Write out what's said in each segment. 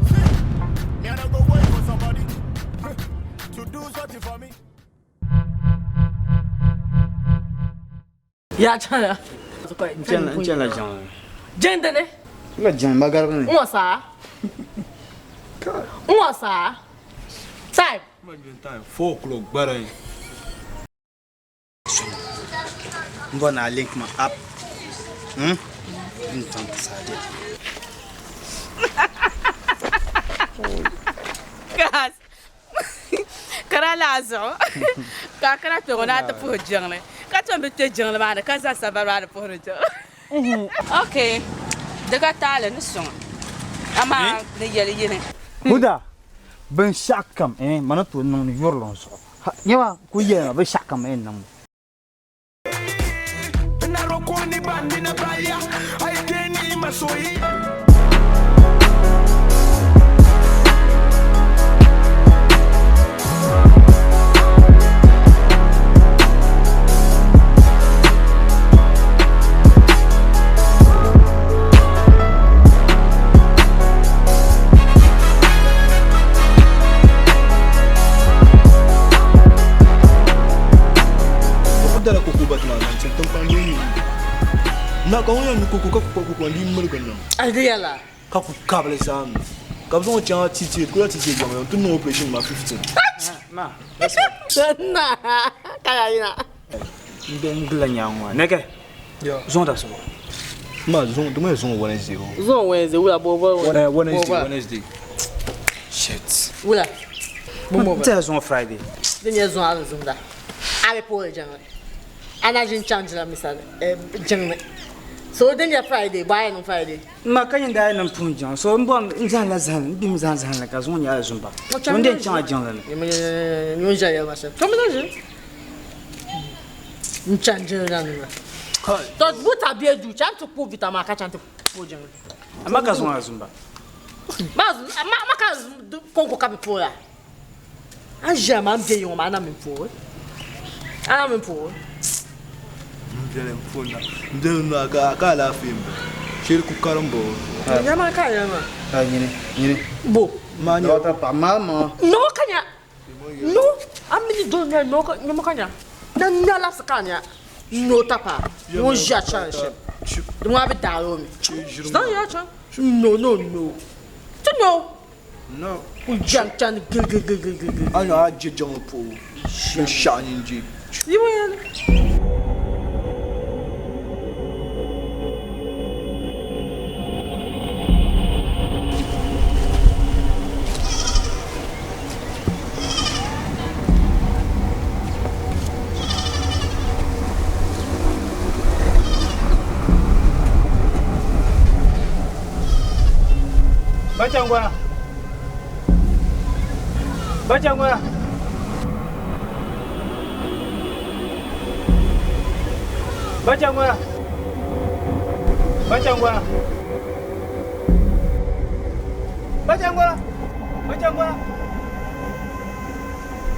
See, me I no go wait for somebody to do something for me. Ya chana. N chana jiŋli. Jiŋdini. N la jiŋli magaribi ni. N ŋɔ saa. N ŋɔ saa. Time. Time 4 o'clock gbarai. N bɔri ni a link ma up. Hmm? N chaŋ ti saha Gas. Ka daa lahi zuɣu ka a kana kpɛ ŋɔ ni a ti puhi jiŋli ka tom bi kpɛ jiŋli maa ni ka za sambani maa ni puhiri jiŋli. Ok, di ka taali ni sɔŋ amaa ni yɛli yini. Huda, binshɛɣu kam eh, ma ni tooi niŋ ni yurilim zuɣu. Ha, nyama ku yɛli ma binshɛɣu kam ma yɛn niŋ mi. O ku dala koko ba tima zaŋ chaŋ tiŋkpaŋ din nyɛ yuli. Na ka ŋun yɛn nyu koko ka ku kpa koko n-dii mirigi niŋ. Ai di yɛla. Ka ku kabili zaa mi. Ka bɛ zaŋ o chaŋ TTA, di kula TTA gbaŋ n-ti niŋ operation maa 15. Ma, Na, ka yaa yina. N be n gilila nyaŋ ŋɔ. Nɛkɛ, zuŋɔ dabisi bɔ? Ma, zuŋɔ, di ŋɔ zuŋɔ Wednesday o. Zuŋɔ Wednesday, wula bo bo. Wednesday, Wednesday. Shit. Wula, bo mo N tɛha zuŋɔ Friday. Di nyɛ zuŋɔ a bi zumda, a bi puhiri jiŋli. A na ʒini chaŋ jiramisa jiŋli. So di nyɛ Friday, bɔ a yɛn niŋ Friday? M ma ka nyin daa yɛn niŋ puhim jiŋli, so m bɔri n zahim la zahim, m bihim zahim zahim li ka zuŋɔ nyɛla zumba. So n deen chaŋ a jiŋli ni. Nyun ʒiya yɛli ma shɛm. Chami na ʒini. N chani jiŋli na ni maa. To buta bɛ duu, chani ti kpuɣi vita maa ka chani ti puhi jiŋli. Amaa ka zuŋɔ a zumba. Ma ma ka kɔŋko ka bɛ puhira. A ʒiya maa m be yiŋɔ maa a na mi puhi. A na mi puhi. M beni m puhi na. M beni na ka ka alaafee m bala. Shee ku karim ba o zuɣu. Ya maa ka a yɛli maa. Ka nyini, nyini. Bo. Ma nyɛ. Dɔɣita paɣa maa maŋa. Noo ka nya. No, a mi ni doli nya no ka nyama ka nya. Na nya labisi ka nya. No tapa. Ŋun ʒiya chani shɛm. Di ŋɔ a bi daari o mi. Zaŋ ya chaŋ. No, no, no. Ti no. No. Ku jɛm chani gigigigigigi. A nya a je jiŋli puhibu. Binshɛɣu nyin je. Yi bi yɛli. Bachangwana. Bachangwana. Bachangwana. Bachangwana. Bachangwana. Bachangwana.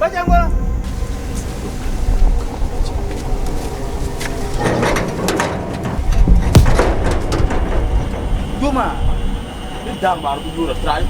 Bachangwana. Doma. Ni daŋ maa di ku yoora tiri ayi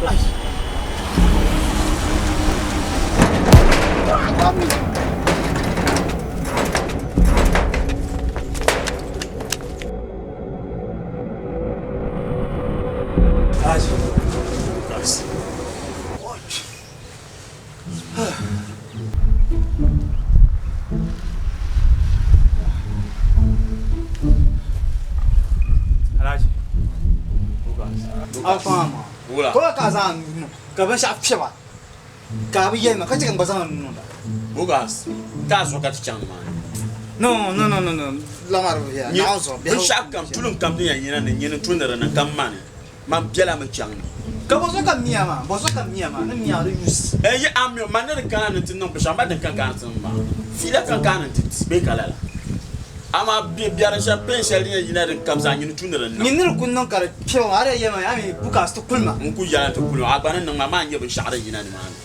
Alhaji. Alfaama. Wula. Kola ka a zaŋ a nuu niŋ ka binshɛɣu kpɛba ka a bi yɛli ma ka chɛ ka n gba zaŋ n nuu niŋda. Bugas, taa zuɣu ka ti chaŋ nimaani. No, no, no, no, no. Lamari bi viɛla. Naawuni zuɣu. Biɛhigu. Binshɛɣu kam, tulim kam din yɛn yina ni nyini n-tu ni di niŋ ka m ma ni. Man bela mi chaŋ ni. Ka bɔzuɣu ka m miya maa? Bɔzuɣu ka m miya maa? Ni miya di use. N yi a mi o, man ni di kana ni ti niŋ binshɛɣu, m ba din kan kaani ti niŋ maa. Fiila kan kaani nti ti bee ka lala. Amaa bɛ biɛri shɛm pain shɛli din yɛn yina din kam zaa nyini tu ni di niŋ. Nyini ni di ku niŋ ka di kpɛba maa, a di yɛn yɛli ma a mi bukaasi ti kuli ma. N ku yɛli a ti kuli ma, a gba ni niŋ ma, maa n-nyɛ binshɛɣu din yina nimaani.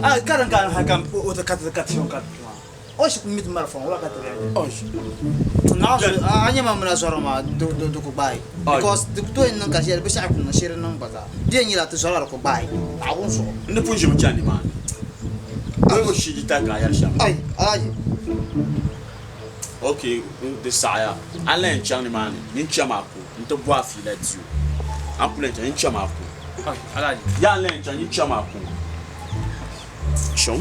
A ka din kaani hali ka o ti ka ti ka ti ka ti maa. O shi ku mi ti marafa ŋɔ, wula ka ti bɛri? Naɣ zuɣu, a nya ma mini a zɔriba maa di ku gbaai. Because di ku tooi niŋ ka shɛli binshɛɣu ku niŋ shee di niŋ gba zaa. Di yɛn nyɛla ti zɔriba di ku gbaai Naawuni zuɣu. N ni pun ʒimi chani nimaani. O yi shii di tali ka a yɛri shɛm. Ai, Alhaji. Ok, di saɣiya. A ni lahi yɛn chaŋ nimaani, nyin cham a ko nti bɔ a fiila di o. A ni kuli yɛn chaŋ, nyin cham a ko. Alhaji. Yaa a ni lahi yɛn chaŋ, nyin cham a ko. Shɔŋ.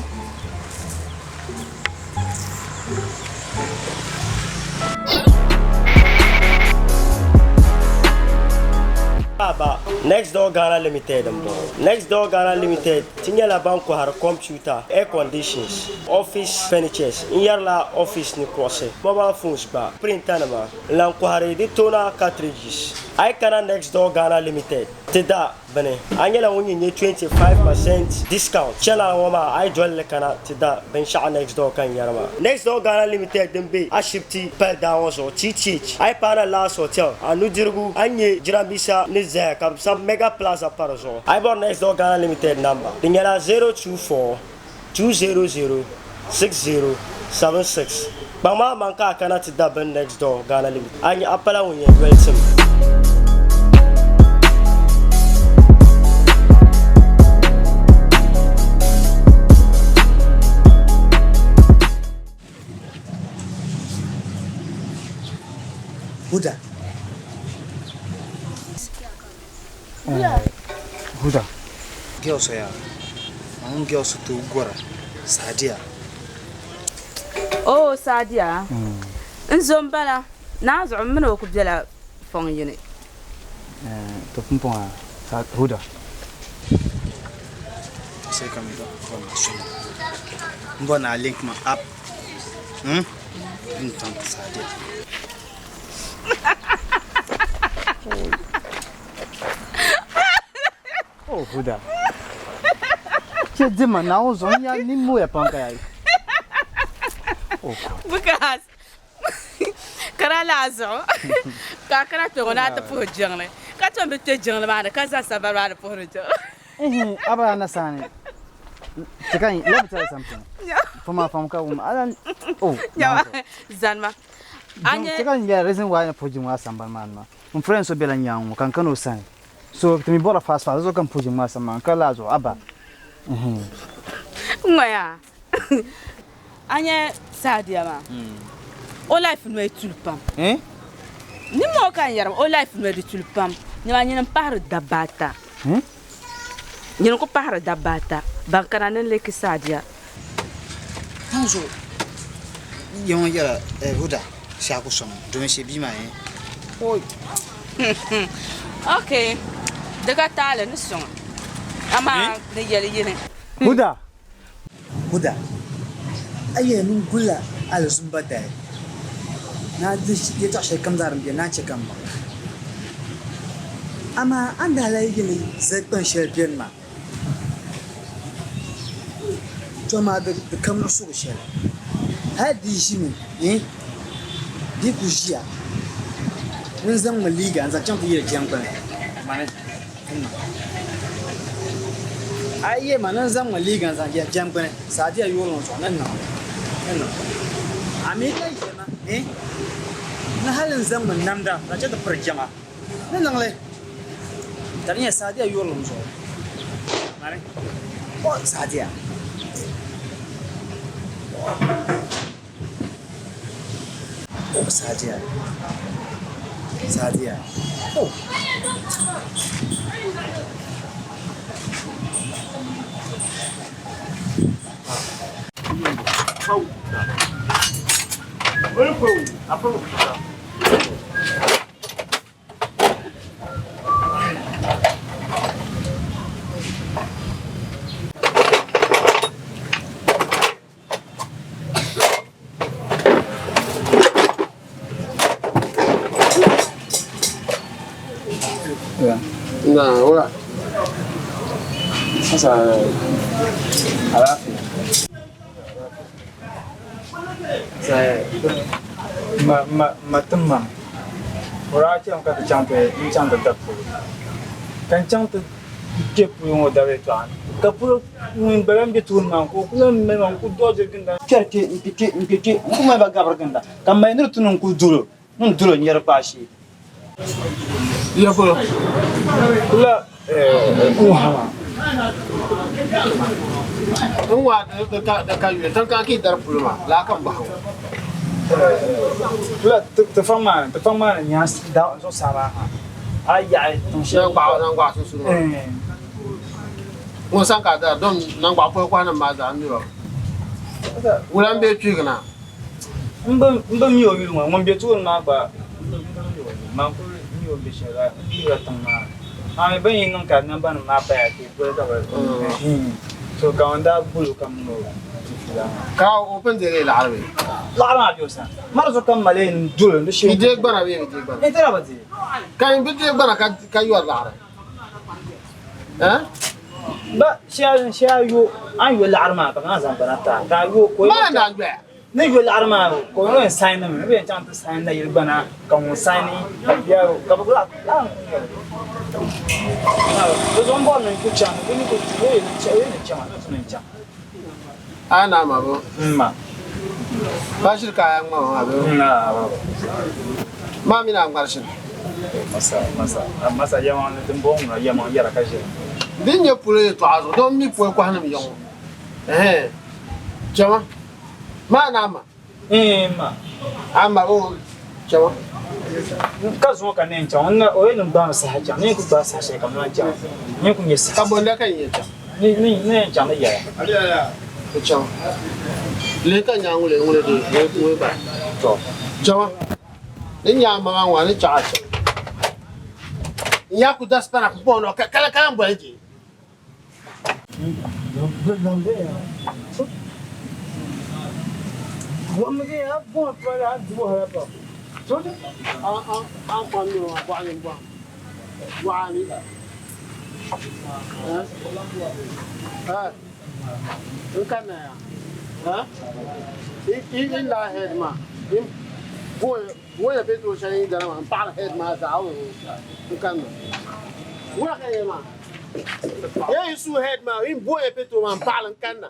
Aba, Next Door Ghana Limited n bɔŋɔ. Next Door Ghana Limited ti nyɛla ban kɔhiri computer, air conditions, office furnitures n yɛrila office ni kuɣusi, mobile phones gba, printer nima n lan kɔhiri di toner cartridges. A yi kana Next Door Ghana Limited ti da bini, a nyɛla ŋun yi nya 25% discount. Chana ŋɔ maa a yi doli li kana ti da binshɛɣu Next Door ka n yɛri maa. Next Door Ghana Limited din be Ashibti pali daa ŋɔ zuɣu, TTH, a yi paana Last Hotel, a nudirigu a ni nya jiranbiisa ni zaya ka bɛ sabi Mega Plaza pa di zuɣu. A yi bɔri Next Door Ghana Limited namba, di nyɛla 024 200 6076. Kpaŋ maa maŋ ka a kana ti da bini Next Door Ghana Limited. A nya a pala ŋun yɛn doli tim. Huda. Huda. Girls ya. Ŋun girls tooi gɔra Sadiya. Oh Sadiya. N zo m-bala. Naa zuɣu m mini o kuli bela fɔŋ yini. To pumpɔŋɔ a Huda. Sai ka mi bɔ na sɔŋ. M bɔ ni a link ma up. N zaŋ ti Sadiya. Oh, Huda. Che dima Naawuni zuɣu n nya nini mooya pam ka yaa. Oh God. Because ka daa laa zuɣu ka a kana kpɛ ŋɔ ni a ti puhi jiŋli ka tom bi kpɛ jiŋli maa ni ka za sambani maa ni puhiri jiŋli. Ehe, aba na sani. Chika, let me tell you something. For my phone, I oh. Yawa, zanima. Anye. Chika, yeah, reason why I puhi jiŋli maa sambani maa ni maa. N friend so bela nyaanŋ ŋɔ ka n kana o sani. So ti mi bɔra fast fast, so ka n puhi jiŋli maa sambani maa ka laa zuɣu aba. Ehe. Ŋɔya. A nya Saadia maa, o life noli tuli pam. Nimmoo ka n yɛri o life noli di tuli pam. Nyama nyini m-pahiri dabba ata. Nyini ku pahiri dabba ata ban kana ni n-leki Saadia. Naanzuɣu ya ŋɔ yɛla Huda shɛhi ku sɔŋ domin shee bia maa oi. Ok, di ka taali ni sɔŋ amaa ni yɛli yini. Huda! Huda, a yɛli ni n gulila alizumba dali, ni a di yɛtɔɣ shɛlikam zaa din beni ni a chɛ ka m baŋ li. Amaa a ni daa lahi yɛli zalikpan shɛli beni maa, tɔ amaa di ka muɣisigu shɛli. Hal di yi ʒimi, di yi kul ʒiya, ŋun zaŋmi liiga n-zaŋ chaŋ ti yili jɛŋgbini. A yi yɛli ma ni n zaŋmi liiga n-zaŋ yɛli jɛŋgbini, Saadia yoori ŋɔ zuɣu ni niŋ ni niŋ. A mi ka yɛli ma ni ni hali n zaŋmi namda zaŋ chaŋ ti piri jɛma ni niŋ li ka di nyɛ Saadia yurilim zuɣu. Mani, O Saadia! O Saadia! Saadia! O! Na wula. Sasa alaafee. Ma ma ma tim ma o daa chɛmi ka ti chaŋ ti n chaŋ ti da puli ka n chaŋ ti kpɛ puli ŋɔ daba yɛltɔɣa ni. Ka polo ŋun gba lan be tooni maa ka o ku lan mali ma n-ku dɔɔjiri ginda. N-kpɛri kpe n-kpe kpe n-kpe kpe n-ku mali ba gabiri ginda ka m mali ni di tu ni n ku dol o ni n dol o nyari kpaashee. Ya polo la n-wahi maa. N wahi di ka yuli tiŋ ka ki dari polo maa laa ka m bahi ŋɔ. La ti faŋ maa ni, ti faŋ maa ni nyaansi zuɣusaa maa ha, a yi yaɣi tiŋ shɛli. Nangbaɣu sunsuuni maa. Ŋun san ka a dari dom nangbaɣu polo kɔhi nim maa zaa n miri o. Wula m-be kpiigi na? M bi mi o yuli ŋɔ, ŋun be tooni maa gba m bi mi o yuli. Man kul mi o ni be shɛli la, m mi la tiŋ maa ni. Amaa mi bɛ ni yi niŋ ka nambanima maa paya ka yi boli ka bɛ So ka ŋun daa bol o ka min o di fiila maa. Ka o pun deei laɣiri bee? Laɣiri maa be o sani. Mari zuɣu ka m mali n dol o ni shee. Yi deei gbana bee bi deei gbana? Yi tira bi deei. Ka yin bi deei gbana ka yɔri laɣiri? Eh? Ba shɛli shɛli a yo a ni yo laɣiri maa ka bɛ naan zaŋ gbana ti a ka a yo ka o Maa naan yoya. Ni yo laɣiri maa ka o yɛn sain mi bɛ yɛn chaŋ ti sain nayili gbana ka ŋun saini ka bia ka bɛ laɣiri n ku nyɛli di zuɣu n bɔri ni n ku chaŋ bɛ ni ku o yɛn ni chaŋ ni o ti ni n chaŋ. A naa ma bo? N ma. Ba shiri ka a yaa ŋma maa bee? N naa ba. Maa mini a ŋmari shiri. Masa masa masa yɛmaŋ ni dimbɔŋɔ ŋuna yɛmaŋ yɛra ka ʒiri. Din nyɛ polo yɛtɔɣa zuɣu doo m mi poli kɔhinim ya ŋɔ. Ɛhɛn. Chama. Maa naa ma. Ɛɛn ma. A ma o chama. Ka zuŋɔ ka neen chaŋ o o yɛn niŋ gbaami saha chaŋ ni yɛn ku gbaai saha shɛli ka m lan chaŋ ni yɛn ku nyɛ saha. Ka bɔnda ka n yɛn chaŋ? Ni yɛn chaŋ ni yɛla. O chaŋ. Lihi ka nyaa ŋuli ŋuli di ŋuli bara. Tɔ. Chama. Ni nyaa ma maa ŋɔ a ni chaɣ a chaŋ. N yaa ku da spana pumpɔŋɔ nɔ ka kala kala m-boli je. Ye yi su head maa, yi booya petrol maa m-paɣili n-kanna.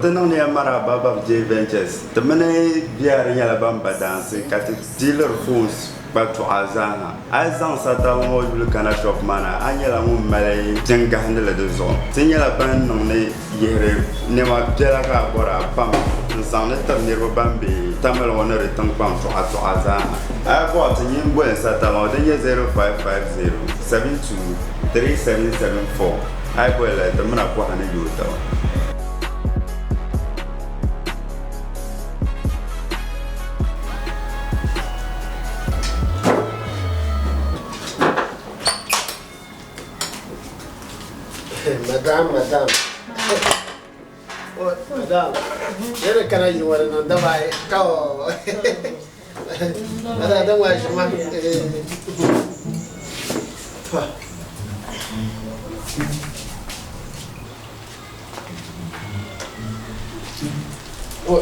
Ti niŋdiya Maraba Bab J Ventures. Ti mini biɛri nyɛla ban ba daansi ka ti dealiri phones kpa tuɣa zaaha. A yi zaŋ satali ŋɔ yuli kana shop maa na, a nyɛla ŋun mali din gahindili di zuɣu. Ti nyɛla ban niŋdi yihiri nɛma biɛla ka a bɔra pam n-zaŋdi tiri niriba ban be Tamale ŋɔ ni di tiŋkpaŋ tuɣa tuɣa zaaha. A yi bɔri ti nyin boli n satali ŋɔ din nyɛ 0550 72 3774. A yi boli li ti mina pɔha ni yooi taba. Madam, madam. Oh, madam. Yɛrɛ kana yi wari nan daba ye ka o. Madam, dan wa shi ma. Oh,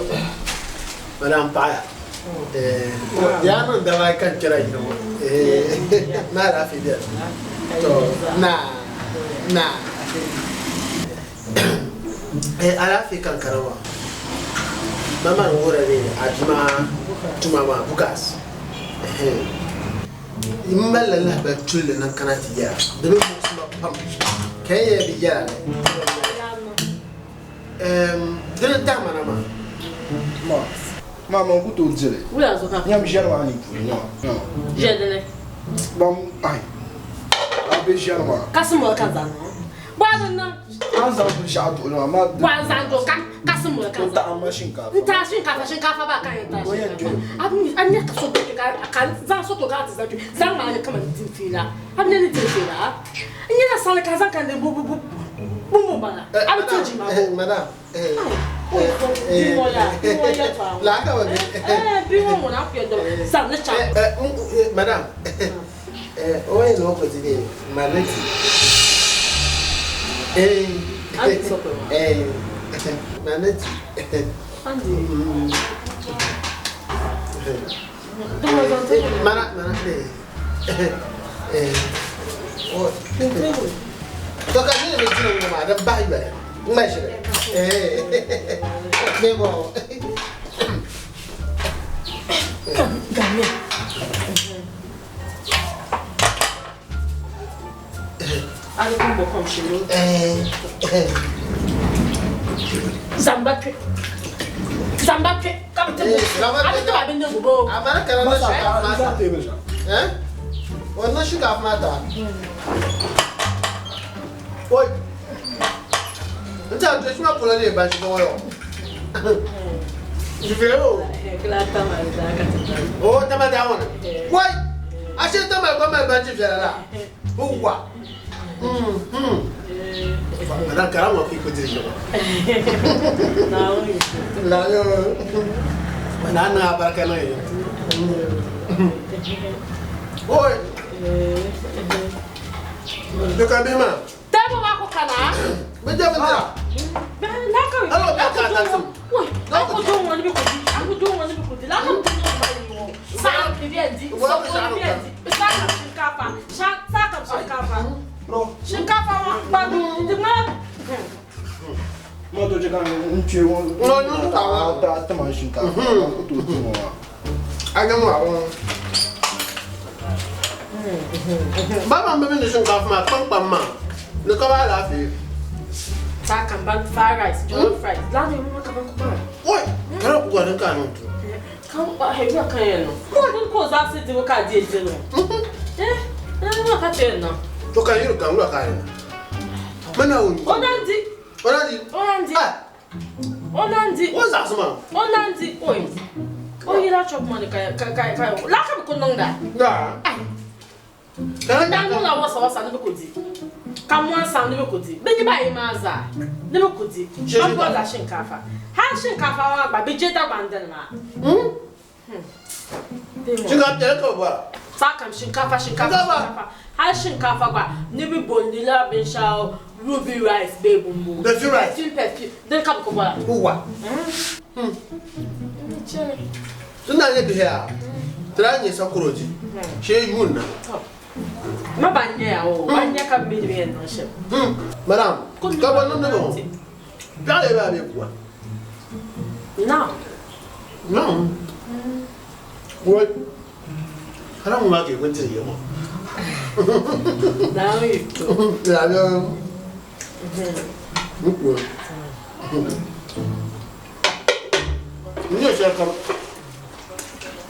madam paɣa. Ya niŋ daba ayi ka n kpɛra yino ŋɔ. Na alaafee bɛni. To na na. Alaafee ka n kara maa. Mama n wuhira ni a bia maa Tuma maa bukas. N malila lahabali tulli ni n kana ti yɛra. Di bi muɣisi ma pam ka n yɛn bi yɛra li. Dini n-tahi ma na maa. Ma, ma man ku tooi di li. Wula zuɣu ka. Nyam ʒiɛri maa ni puuni, nyama, nyama. Ʒiɛri dini? Ban, ai, a be ʒiɛri maa. Kasi moli ka zaŋ niŋ. Bɔhi din niŋ. A ni zaŋ binshɛɣu duɣili maa, ma. Bɔhi n zaŋ duɣi ka kasi moli ka zaŋ. N taɣi ma shinkaafa. N taɣi shinkaafa, shinkaafa baa ka n yɛn taɣi shinkaafa. A mi a nya ka so be kpe ka n zaŋ so to ka a ti zaŋ kpe. Zaŋ maa ni kaman din feela. A bi nya ni din feela a? N nyɛla sali ka a zaŋ ka n di bu bu bu bumbu m-bala. A bi ti jima bo. Madam. Bi ŋɔ ya, bi ŋɔ yɛltɔɣa ŋɔ. Laa ka bi be. Bi ŋɔ ŋuna a ku yɛn doli zaŋ ni chaŋ. Madam. O yɛn ni o ku ti be manati. Manati. Mana mana. To ka ni bi diri ŋɔ maa di bahi yoli ŋma ʒili. Bebo. Gamiya. Zamba kpe. Zamba kpe. Ka bi ti a bi ti ba bindirigu boo. Amana kana na shinkafa maa ta. Eh? Wannan shinkafa maa ta. Oi. N ta to shima polo de ba shi yo. Jufero. Oh, tama da wona. Wai. Ashe tama ba ma ba ji fiara la. Uwa. Madam karama ki ko diri yo. La yo. Na na baraka no yo. Oi. De ka bi ma. Tebo wa ko kana. Bi je bi dira. La ka. Alo ka ka ta sim. La ko do won ni bi ko di. A ko do won ni bi ko di. La ka do won ma yi wo. Sa bi bi di. Sa ko bi di. Sa ka shinkafa. Sa sa ka shinkafa. Shinkafa wa ba di ma. Ma to je ka n chwe won. No no ta wa. Ta ta ma shinkafa. Ma ku to ti mo wa. Aga mo wa. Ba ma bi ni shinkafa ma kpam kpam ma. Ni ka ba lafiya. Sa kan ban fried rice, jollof rice. La ni mo ka ban ko ba. Oi, kana ku gwanin ka nan to. Kan ba he wi kan yen no. Ko ni ko za se di ka di eje no. Eh, na ni mo ka te no. To kan yiru kan wura ka yin. Mana wuni. O nan di. O nan di. O nan di. O nan di. O za su ma. O nan di. Oi. O yi la chop money ka ka ka ka. La ka ko non da. Da. Ai. Kana na wasa wasa ni ko di. Ka mo ansa ni ko di. Be ni ba yi ma za. Ni ko di. Ba bo la shinkafa. Ha shinkafa wa gba bi je da gba ma. Shinkafa tare ka ba. Sa kam shinkafa shinkafa shinkafa. Ha shinkafa gba ni bi bondi la bin sha ruby rice be bumbu. Perfume rice. Perfume perfume. Den ka ko ba. Uwa. Tunda ne bi ha. Tra ni sa kuroji. She yun na. Ma ba nye ya o. Ba nye ka bi bi no she. Madam, ka ba no no. Ba le ba be kuwa. No. No. What? Haram ma ke kun tiri mo. Na wi. La yo. Muku. Ni se ka.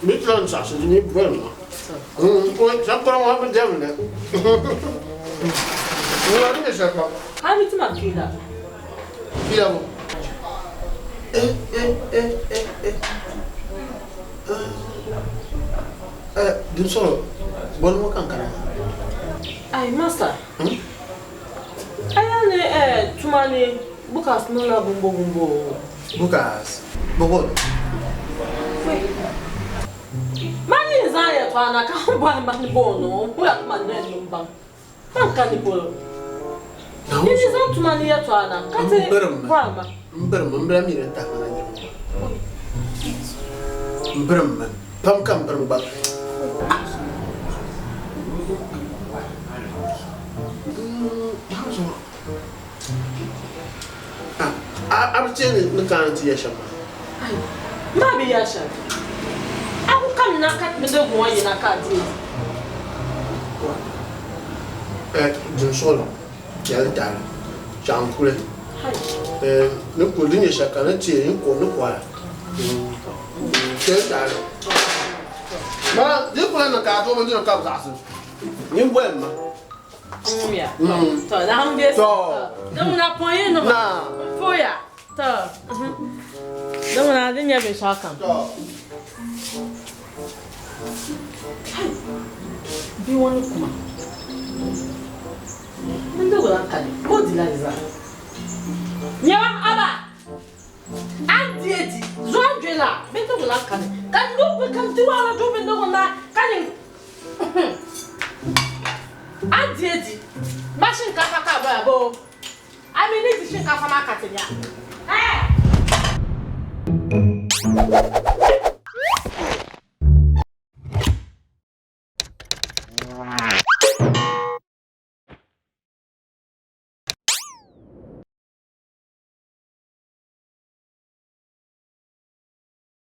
Mi tlan sa se ni bu no. Ko sa ko ma ba dem ne. Ni wa ni se ka. Ha mi ti ma kila. Kila mo. Eh eh eh eh eh. Eh, din soro. Bon mo kan kana. Ai master. Aya ne eh tumani bukas no la bumbo bumbo. Bukas. Bogo. Mani za ya to ana ka ba ma ni bono. Mu ya ma ne no ba. Man ka ni bolo. Ni za tumani ya to ana. Ka te ba ma. Mbirim mbira mi rin tahi mana niriba maa. Mbirim mi pam ka mbirim gba. A bi chɛ ni kana ti ya shɛm maa. Maa bi ya shɛm. kam na ka bindirigu ŋɔ yina ka a deei di. Eh, dinsuɣulo, yɛli taali, chaŋ kuli. Eh, ni kuli di nyɛ shɛli ka ni ti ni ko ni kɔra. Yɛli taali. Ma di kuli ni ka a tooi bindirigu ka bi zaɣisi. Nyin boli ma. Ŋumiya. To, laɣim bɛ. To. Din ŋuna pɔn yi nima. Na. N pooya. To. Din ŋuna di nyɛ binshɛɣu kam. To. Bia ŋɔ ni kuma. Bindirigu lan kani ka o dila di zaa. Nyɛma aba! A ni di di zuɣu a ni doli la bindirigu lan kani ka n du ka n di wahala du bindirigu naai ka nyin a ni di di ma shinkaafa ka a doya boo a mi ni di shinkaafa maa ka ti nya. Hey!